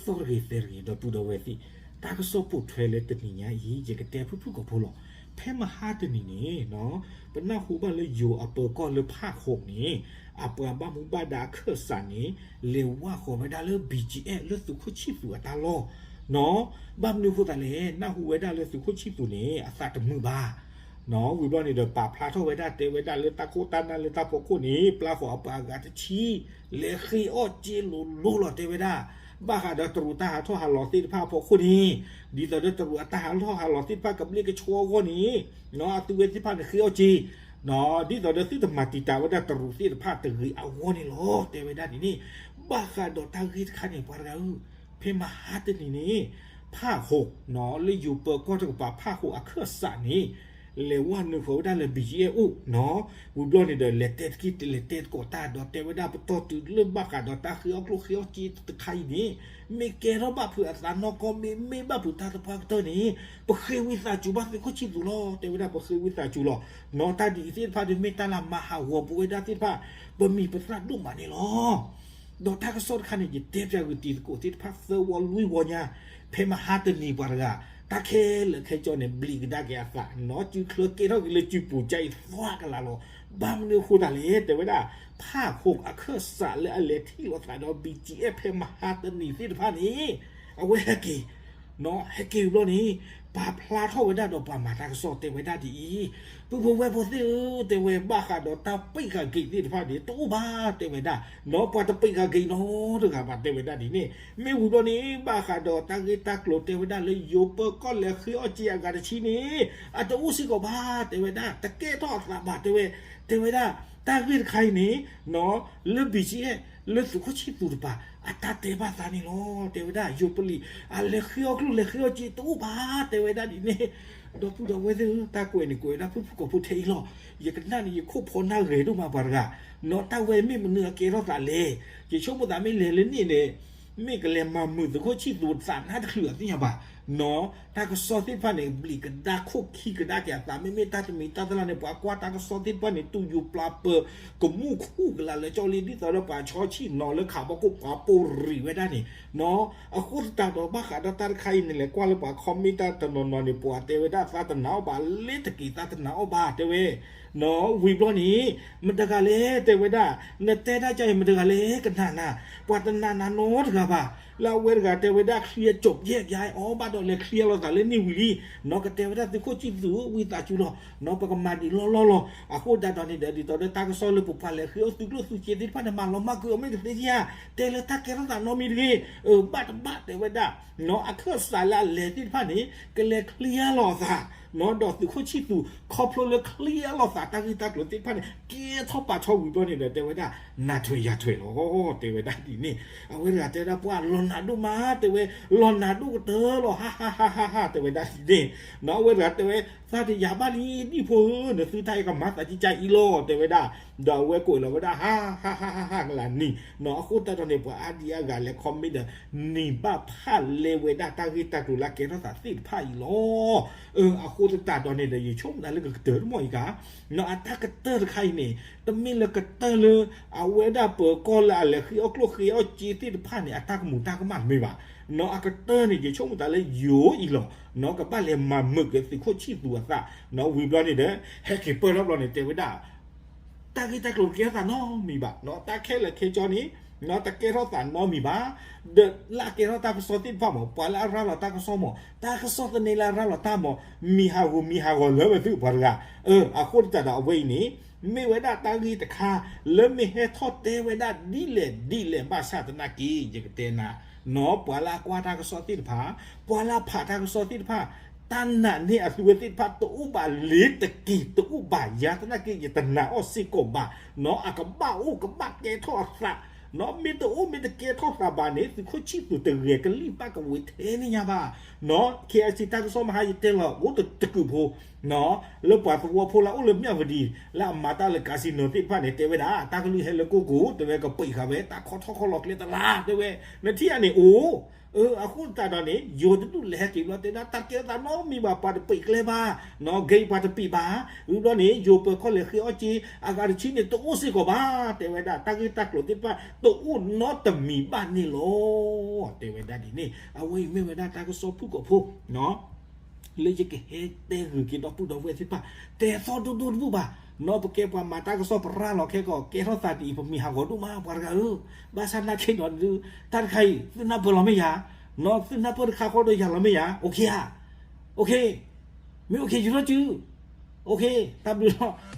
သီတဂ့ၤသဲတဂ့ၤ ဒီပုၢ်ဒီဝဲၢ်သ့ၣ်, တၢ်ကစီၣ်ပိာ်ထွဲလၢတနံၤညါအံၤ ယကတဲဖုၣ်ဖုၣ်ကိာ်ဖိလီၤ. ဖဲမဟါတနံၤန့ၣ် ပနၢ်ဟူဘၣ်လၢယိၤအပၢၤကီၢ်လၢဖၣ်ဃိးန့ၣ် အပှၤဘၣ်မူဘၣ်ဒါအခၢၣ်စးန့ၣ် လဲၤဝၢ်ဃီၤဝဲဒၣ်လၢ ဘံၣ်ကၠံအဲၣ် လၢသုးခိၣ်ဆံၣ်သူးအတၢ်လီၢ် ဘၣ်မနုၤအဃိသတးလဲၣ်, နၢ်ဟူဝဲဒၣ်လၢသုးခိၣ်ဆံၣ်သူးန့ၣ် အသးတမုာ်ဘၣ် ဝံၤဘျီန့ၣ်ဒီး ပာ်ဖျါထီၣ်ဝဲဒၣ် တဲဝဲဒၣ်လၢတၢ်ခိၣ်တၢ်နၢ်လၢတၢ်ဖီခိၣ်န့ၣ် ပျၢ်ဃီၤအပှၤအဂၤတဆံ လဲၤဃ့အီၣ်စ့လိၤလိၤလီၤ တဲဝဲဒၣ်, ဘၣ်ဃးဒီးတရူးတၢ်ဟးထီၣ်ဟးလီၤသ့ၣ်တဖၣ်အဖီခိၣ်န့ၣ်, ဒ်သိးဒီးတရူးအတၢ်ဟးထီၣ်ဟးလီၤသ့ၣ်တဖၣ်ကဘျ့ကဆှီအဂီၢ်န့ၣ်, အသုဝဲသ့ၣ်တဖၣ်န့ၣ်ဃ့အီၣ်စ့ ဒ်သိးဒီးသုတမၤတံာ်တာ်ဝဲဒၣ်တရူးသ့ၣ်တဖၣ်တဂ့ၤအဂီၢ်န့ၣ်လီၤ တဲဝဲဒၣ်ဒ်န့ၣ်, ဘၣ်ဃးဒီးတၢ်ဂ့ၢ်တခါန့ၣ် ပှၤတဂၤဧၢ, ဖဲမဟါတနံၤန့ၣ် ဖၣ်ဃိး လၢယိၤပၢၤကီၢ်တကပၤဖၣ်ဃိးအခၢၣ်စးန့ၣ် လဲၤဝၢ်နုာ်ဃီၤဝဲဒၣ်လၢ ဘံၣ်ကၠံအဲၣ် အိၣ် ဝံၤဘျီန့ၣ်ဒီး လဲၤတဲတက့ၢ် လဲၤတဲသကိးတၢ်ဒီးတဲဝဲဒၣ် ပတီၢ်တုၤလၢဘၣ်ဃးဒီးတၢ်ဃ့အီၣ်ကျိၣ်ဃ့အီၣ်စ့တခါအံၤန့ၣ်, မ့ၢ်ကဲထီၣ်ဘၣ်ဖုးအသးနီၢ်ကီၢ် မ့မ့ၢ်ဘၣ်ဖုးတၢ်သပှၢ်ကတၢၢ်န့ၣ် ပဃ့ဝံသးစူၤဘၣ်သုးခိၣ်ဆံၣ်သူးလီၤ တဲဝဲဒၣ် ပဃ့ဝံသးစူၤလီၤ. နီၢ်တၢ်ဒ်အံၤသ့ၣ်တဖၣ်ဒီး မ့ၢ်တၢ်လၢမၤဟးဂီၤပဝဲဒၣ်သ့ၣ်တဖၣ် ပမံၤပသၣ်ဒိၣ်မးန့ၣ်လီၤ. ဒီးတၢ်ကစီၣ်တခါန့ၣ် ယတဲပၠးဂုာ်တံၤသကိးသ့ၣ်တဖၣ်သၢဝီလွံၢ်ဝီညါ, ဖဲမဟါတနံၤပှၤတဂၤ တၢ်ခဲလၢာ်ခဲဆ့န့ၣ် ဘျံးကဒါက့ၤအသး နီၢ်စုချၢကဲထီၣ်က့ၤလၢစုပူၤကါအံၤသွါကလာ်လီၤ. ဘၣ်မနုၤအဃိသတးလဲၣ် တဲဝဲဒၣ် ဖၣ်ဃိးအခၢၣ်စးလၢအလဲၤထံၣ်လိာ်သးဒီး ဘံၣ်ကၠံအဲၣ် ဖဲမဟါတနံၤသ့ၣ်တဖၣ်န့ၣ် အဝဲဟဲက့ၤ နီၢ်ဟဲက့ၤဘျီန့ၣ် ပာ်ဖျါထီၣ်ဝဲဒၣ်ဒီးပှၤမၤတၢ်ကစီၣ်တဲဝဲဒၣ်ဒ်အံၤ, ပုၢ်ဖိဝဲၢ်ဖိသ့ၣ်ဧၢ, တဲဝဲ ဘၣ်ဃးဒီးတၢ်ပံးဃာ်ဂ့ၤသ့ၣ်တဖၣ်န့ၣ် တအိၣ်ဘၣ် တဲဝဲဒၣ်, နီၢ်ပှၤတပံးဃာ်ဂ့ၤနီတဂၤဘၣ် တဲဝဲဒၣ်ဒ်န့ၣ်, မ့ၢ်ဝံၤဘျီန့ၣ် ဘၣ်ဃးဒီးတၢ်ဂ့ၢ်တၢ်ကျိၤတဲဝဲဒၣ်လၢ ယိၤပၢၤကီၢ်လဲၤဃ့အီၣ်စ့အဂၤတဆံန့ၣ် အတအိၣ်စ့ၢ်ကီးဘၣ် တဲဝဲဒၣ်, တကဲထီၣ်အသးဘၣ် တဲဝဲ, တဲဝဲဒၣ် တၢ်ဂ့ၢ်တခါအံၤန့ၣ် နီၢ်လၢ ဘံၣ်ကၠံအဲၣ် လၢသုးခိၣ်ဆံၣ်သူးတပၤ အတၢ်တဲဘၣ်သးန့ၣ်လီၤ တဲဝဲဒၣ်, ယိၤပလံး အလဲၤဃ့အီၣ်ကျိၣ်လဲၤဃ့အီၣ်စ့တအိၣ်ဘၣ် တဲဝဲဒၣ်ဒ်န့ၣ်, ဒီပုၢ်ဒီဝဲၢ်သ့ၣ်ဧၢ, တၢ်ကွဲးန့ၣ်ကွဲးဝဲဒၣ်ဖုၣ်ဖုၣ်ကိာ်ဖိထဲအံၤလီၤ. ယကနၣ်န့ၣ် ယခိၣ်ဖီနၢ်ဂဲၤဒိၣ်မးပှၤတဂၤ, နီၢ်တၢ်ဝဲမ့ၢ်မနုၤအကဲထီၣ်သးလဲၣ်, ယဆိကမိၣ်သးမ့ၢ်လဲၤလၢန့ၣ်န့ၣ် မ့ၢ်ကလဲၤမၤမုာ်သုးခိၣ်ဆံၣ်သူးသးနါတချုးအသ့ၣ်ညါဘၣ်, နီၢ်တၢ်ကစီၣ်သ့ၣ်တဖၣ်န့ၣ် ဘျံးကဒါခိၣ်ခံကဒါက့ၤအသး မ့မ့ၢ်တၢ်တမံၤတၢ်တလါန့ၣ် ပှၤကွၢ်တၢ်ကစီၣ်သ့ၣ်တဖၣ်န့ၣ် တူၢ်ယူၤပျၢ်ပၢၤ ကမူၣ်ခူၣ်ကလာ်လၢကၠီလံ ဒ်သိးဒီးပှၤဆီဆံၣ်နီၤလၢခးဘီခိၣ်ပှၤပိာ်ရံၣ်ဝဲဒၣ်န့ၣ်, နီၢ်အဃိသတးဒီးဘၣ်ဃးဒီးတၢ်တခါအံၤန့ၣ် လဲၤကွၢ်လၢပှၤ comment တၢ်တနီၤနီၤန့ၣ် ပှၤတဲဝဲဒၣ်သးတနာ်အီၣ်ဘၣ် လ့ၤတက့ၤသးတနာ်အီၣ်ဘၣ် တဲဝဲ, နီၢ်ဝံၤဘျီန့ၣ် မတဂၤလဲၣ် တဲဝဲဒၣ်, နတဲဒၣ်ကါအံၤ မတဂၤလဲၣ်ကနၣ်နၤ, ပှၤတနာ်နၤနီတဂၤဘၣ်, လၢအဝဲတဂၤတဲဝဲဒၣ် ချံအကၠိးယဲၢ်ယါအီၤ ဘၣ်ဒီးလဲၤချံအလီၤသးလၢန့ၣ်ဝံၤလံ, နီၢ်ကတဲဝဲဒၣ် သုးခိၣ်ဆံၣ်သူး ဝံသးစူၤလီၤ, နီၢ်ပကမၤဒံးလီၢ်လီၢ်လီၤ. အဃိဒၣ်ဒီးန့ၣ်ဒီး ဒ်သိးဒီးတၢ်ကစီၣ်လၢပပှၤလဲၤဃ့အီၣ်သုးကျိၣ်သုးစ့သ့ၣ်တဖၣ်န့ၣ် မၤလီၤမၢ်ကွံာ်အီၤ မ့ၢ်တသ့ဧါ, တဲလၢတၢ်ကဲထီၣ်သးနီတမံၤတဂ့ၤ, ဘၣ်တဘၣ်တဲဝဲဒၣ်, နီၢ်အခၢၣ်စးလၢအလဲၤသ့ၣ်တဖၣ်န့ၣ် ကလဲၤချံအလီၤသး, နီၢ်ဒီးသုးခိၣ်ဆံၣ်သူး ခီဖျိလၢချံအလီၤသး တၢ်ဂ့ၢ်တၢ်ကျိၤသ့ၣ်တဖၣ်န့ၣ် ကဲထီၣ်ပာ်ထီၣ်ဝံၤဘျီန့ၣ်ဒီး တဲဝဲဒၣ် နၤထွဲယၤထွဲလီၤ တဲဝဲဒၣ်ဒ်န့ၣ်, အဝဲတဂၤတဲဒၣ် ပှၤလီၤနးဒိၣ်မး တဲဝဲ, လီၤနးဒိၣ်ကတၢၢ်လီၤ ဟါဟါဟါဟါဟါ တဲဝဲဒၣ်ဒ်န့ၣ်, နီၢ်အဝဲတဂၤတဲဝဲ သးတယၤဘၣ်လံ ဒံၣ်ဖိဧၢ, နသုတၢ်အံၤကမၤသးကံကါအံၤလီၤ တဲဝဲဒၣ်, ဒီးအဝဲကွဲးလီၤဝဲဒၣ် ဟါဟါဟါဟါဟါကလၤနံၤ, နီၢ်အဃိသတးဒီးန့ၣ် ပှၤအါဒံအါဂၤလဲၤ comment ဒီး နံၤဘၣ်ဖၣ်လဲဝဲဒၣ်တၢ်ဂ့ၢ်တၢ်ကျိၤလၢအကဲထီၣ်သးသ့ၣ်တဖၣ်အံၤလီၤ. အဃိသတးဒီးန့ၣ်ဒီး ယဆိကမိၣ်သးလၢကကတၢၢ်တမံၤအံၤကါ, နီၢ်အတၢ်ကတၢၢ်တခါအံၤန့ၣ် တမ့ၢ်လၢကတၢၢ်လၢ အဝဲဒၣ်ပၢၤကီၢ်လၢအလဲၤဃ့အီၣ်ကျိၣ်ဃ့အီၣ်စ့သ့ၣ်တဖၣ်န့ၣ် အတၢ်ကမူၤတၢ်ကမၣ်တမ့ၢ်ဘၣ်, နီၢ်အကတၢၢ်န့ၣ် ယဆိကမိၣ်သးလၢယိၤအံၤလီၤ, နီၢ်ကဘၣ်လဲၤမၤမုာ်က့ၤသုးခိၣ်ဆံၣ်သူးအသး, နီၢ်ဝံၤဘျီန့ၣ်ဒီး ဟဲက့ၤပၢၢ်ထီၣ်ဘျီန့ၣ် တဲဝဲဒၣ် တၢ်ဂ့ၢ်တၢ်ကျိၤတကဲထီၣ်သးနီတမံၤဘၣ်, နီၢ်တၢ်ခဲလၢာ်ခဲဆ့န့ၣ် နီၢ်တကဲထီၣ်သးနီတမံၤဘၣ်, ဒီးလၢအကဲထီၣ်တၢ်ကစီၣ်သ့ၣ်တဖၣ်မ့ၢ် ပှၤလၢအရၤလီၤတၢ်ကစီၣ်မ့ၢ် တၢ်ကစီၣ်သန့လၢအရၤလီၤတၢ်မ့ၢ် မံၤဟးဂီၤမံၤဟးဂီၤလၢဝဲသုပှၤတဂၤ, အဃိသတးဒီးအဝဲအံၤန့ၣ် မ့ၢ်ဝဲဒၣ်တၢ်ဂ့ၢ်တခါ လၢမ့ၢ်ဟဲထီၣ်တဲဝဲဒၣ်ဒ်လဲၣ်ဒ်လဲၣ်ဘၣ်ဆၣ်သနာ်က့ ယကတဲနၤ, နီၢ်ပှၤလၢအကွၢ်တၢ်ကစီၣ်သ့ၣ်တဖၣ်, ပှၤလၢအဖးတၢ်ကစီၣ်သ့ၣ်တဖၣ် တၢ်နာ်န့ၢ်အသုဝဲသ့ၣ်တဖၣ် တအိၣ်ဘၣ်လ့ၤတက့ၤ တအိၣ်ဘၣ်ယၤသနာ်က့ ယတနာ်အီၤစ့ၢ်ကီးဘၣ်, နီၢ်အကဘၣ်အိၣ်ကဘၣ်ကဲထီၣ်အသး, နီၢ်မ့ၢ်တအိၣ်မ့ၢ်တကဲထီၣ်သးဘၣ်န့ၣ် သုးခိၣ်ဆံၣ်သူးတဂဲၤကလံၣ်ဘၣ်ကဝ့ၤထဲန့ၣ်ညါဘၣ်, နီၢ် KIC တၢ်ကစီၣ်မဟါယတဲလီၤအိၣ်တကုာ်ဖိ နီၢ် လၢပှၤသဝီဖိလၢအအိၣ်လၢမၠၣ်ဝတံၤ လၢအမၤတၢ်လၢ casino သ့ၣ်တဖၣ်န့ၣ် တဲဝဲဒၣ် တၢ်ကလုၢ်ဟဲလၢကိၢ်ကိၢ် တဲဝဲကပံာ်ဃာ်ဝဲ တၢ်ခီထီၣ်ခီလီၤကျဲတလါ တဲဝဲ နထံၣ်ဧါန့ၣ်အိၣ် အဃိသတးဒီးန့ၣ် ယိၤတဒူၣ်လဲၤဟဲက့ၤဘျီတဲဒၣ် တၢ်တကဲထီၣ်သးနီတမံၤဘၣ်, ပှၤတပံာ်ကျဲဘၣ်, နီၢ် ဂ့ၤပှၤတပံာ်ဘၣ်, ဝံၤဘျီန့ၣ် ယိၤပၢၤခီၣ်လဲၤဃ့အီၣ်က့ၤ အဂၤတဆံန့ၣ် တအိၣ်စ့ၢ်ကီးဘၣ်, တဲဝဲဒၣ် တၢ်ဂ့ၢ်တၢ်ကျိၤသ့ၣ်တဖၣ် တအိၣ်နီတမံၤဘၣ်န့ၣ်လီၤ, တဲဝဲဒၣ်ဒ်န့ၣ်. အဝဲအံၤမ့ၢ်ဝဲဒၣ်တၢ်ကစီၣ်ဖုၣ်ကိာ်ဖိ လၢယကဟဲတဲဂုာ်က့ၤဒီပုၢ်ဒီဝဲၢ်သ့ၣ်တဖၣ်, တဲသီဒိၣ်ဒိၣ်တဘူၣ်ဘၣ်, နီၢ် ပကဲပှၤမၤတၢ်ကစီၣ်ပရၢလီၤခဲကီး ကဲထီၣ်သးဒ်အံၤ ပမံၤဟးဂီၤဒိၣ်မး ပှၤတဂၤဧၢ, ဘၣ်ဆၣ်နာ်က့ဒီး တၢ်တခါအံၤ သုနၢ်ပၢၢ်လီၤမ့ၢ်ယၤ, နီၢ် သုနၢ်ပၢၢ်တခါဃီဒီးယၤလီၤမ့ၢ်ယၤ, OK ဧါ, OK, မ့ၢ် OK ယူၤထီၣ်စု, OK, တၢ်ဘျုးလီၤ.